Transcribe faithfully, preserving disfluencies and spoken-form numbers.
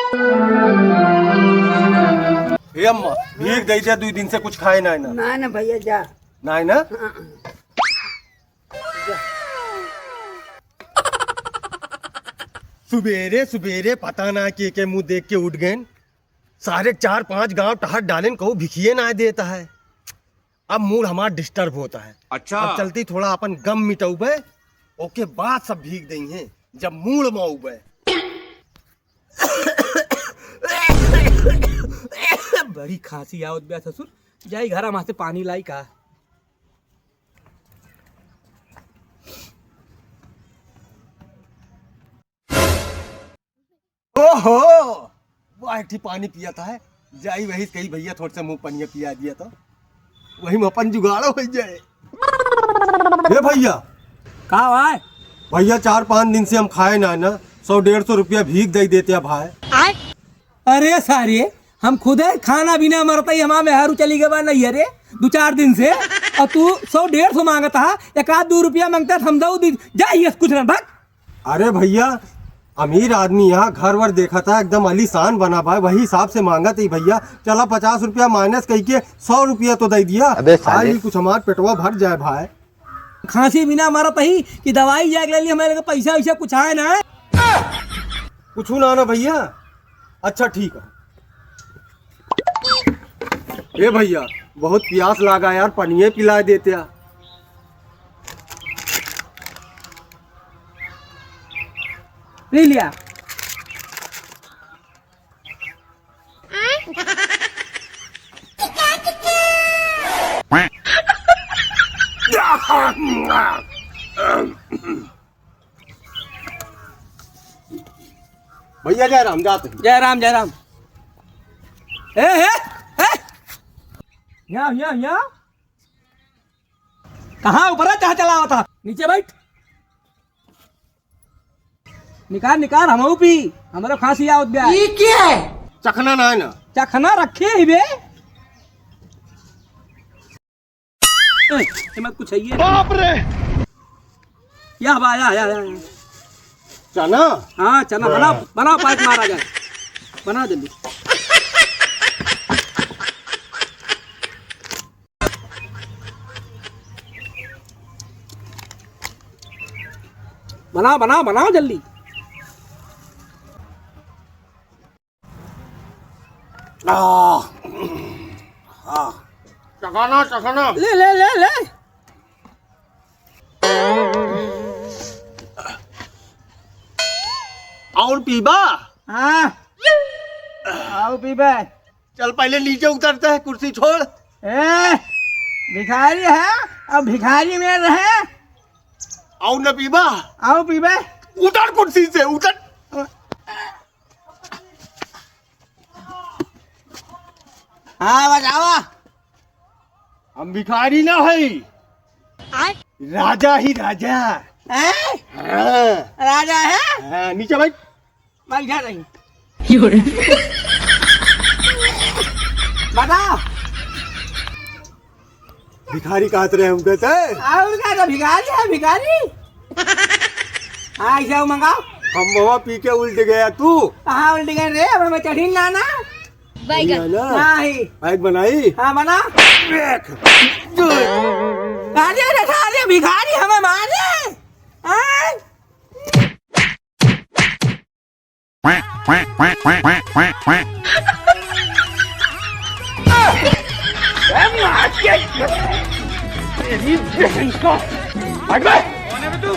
ए अम्मा, भीख दे दे, दुइ दिन से कुछ खाए ना है ना। ना ना भैया, जा। ना है ना? हाँ। सुबेरे सुबेरे पता ना के के मुंह देख के उठ गए। सारे चार पांच गांव टहर डालेन, कहू भिखिए ना देता है। अब मूड हमार disturb होता है। अच्छा। अब चलती थोड़ा अपन गम मिटउबे, ओके बाद सब भीख देइहैं, जब मूड में अउबे। बड़ी खांसी आवत बा ससुर, जाई घर में से पानी लाई का। ओहो, वाह, एक ठी पानी पिया था है। जाई वही कही, "भैया, थोड़ से मुंह पनिया पिया दिया तो।" वही में अपन जुगाड़ हो जाए। ए भैया। का भाई? भैया, चार पांच दिन से हम खाए ना ना, सौ डेढ़ सौ रुपया भीख दे देते हैं भाई। अरे सारे, हम खुदे खाना बिना मरत ही, हमार मेहरू चली गए बा नैहरे दो चार दिन से, और तू सौ डेढ़ सौ मांगत हा, एक आध दो रुपया मांगता हम दऊ दी, जा, ये कुछ ना, भाग। अरे भैया, अमीर आदमी यहाँ घर वर देखा था, एकदम आलीशान बना बा, वही हिसाब से मांगत ही भैया। चला, पचास रुपया minus कही के सौ रुपया तो दे दिया। अबे साले। आज ही कुछ हमार पेटवा भर जाए भाई। खांसी बिना मरत ही कि दवाई जाके ले ली, हमारे लगे पैसा वैसा कुछ आए ना। कुछ ना ना भैया। अच्छा ठीक है। ए भैया, बहुत प्यास लागा यार, पनिये पिला देते यार। पी लिया। भैया जय राम, जाते हैं। जय राम, जय राम। ए, ए, ए! यहाँ, यहाँ, यहाँ। कहाँ ऊपर है, कहाँ चला हुआ था? नीचे बैठ। निकाल, निकाल, हमहू पी। हमरो खांसी आवत बा। ये क्या है? चखना ना है ना? चखना रखे ही बे। ए, ये मत कुछ है ये। बाप रे! या बा, या, या, या। चना? हाँ, चना बनाओ, बनाओ, पाइप मारा जाए। बना जल्दी। बनाओ, बनाओ, बनाओ जल्दी। आह, आह। चखाना, चखाना। ले, ले, ले, ले। और पीबा? हाँ। और पीबे। चल, पहले नीचे उतरते हैं, कुर्सी छोड़। ए, भिखारी है, अब भिखारी में रहे। और न पीबा? और पीबे। उतर कुर्सी से, उतर। हाँ, बतावा। हम भिखारी ना हई। आय? राजा ही राजा। हैं? हाँ। राजा है? हाँ, नीचे बैठ। बैठा नहीं। बताओ। भिखारी कहत रहे हमके ते? और का तो भिखारी है, भिखारी। हाँ, ऐसे आओ मंगाओ। हम मवा पी के उल्ट गया तू। कहाँ उल्ट गए रे? अब हमें चढ़ी ना ना। बैगन। ना ही। बैग बनाई? हाँ, बना। देख। अरे, अरे, अरे, भिखारी हमें मारे। हाँ? तेरी बहन का। हट बे। कौन है बे तू?